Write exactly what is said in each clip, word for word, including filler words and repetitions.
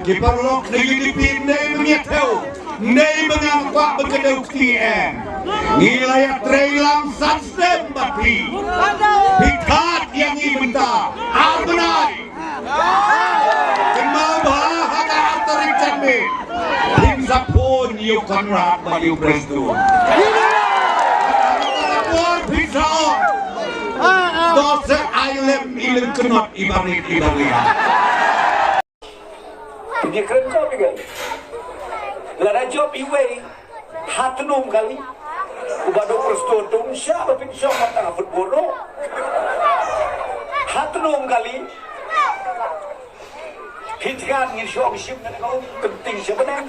Ki paralok na U D P, ym dei ba ngi ïa thew, ym dei ba nga kwah ban kdew kti em. Ngi la ïatrei lang san snem bad phi. Phi khot ïa ngi mynta ar bnai. Kynmaw ba ha ka ar tarik janmiet phin sa phone ïa u Conrad bad ïa u Prestone. Por phin sa ong, to sa ai lem i lyngknot i barit i baria. Pynïakren ko bigan. Lada jop iwei, ha tnum kali. Uba dok Prestone tum sha ba pynshong mat tang football ro. Ha tnum kali. Pyntikan ngin shong shim ngan ko kynting sha bneng.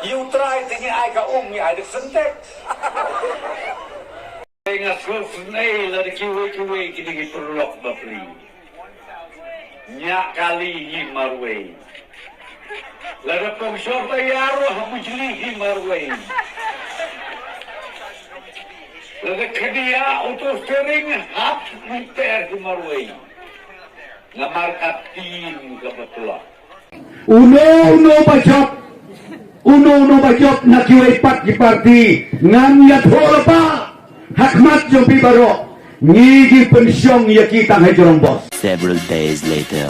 Ïa u trai te ngi ai ka um, ngi ai da ka syntex. Nga sngewsynei lada kiwei kiwei kine ki paralok bapli. Ñiah kali hi marwei. Lada pongshor tayar ha bujli hi marwei. Lada khyndiat uto steering hap mynter hi marwei. Namar ka team ka ba tlot. Uno uno ba jop, uno uno ba jop na kiwei pat ki parti, ngan ïathuh lypa ha khmat jong phi baroh. Ngi ki pynshong ïa ki tang ha jrong bos. Several days later.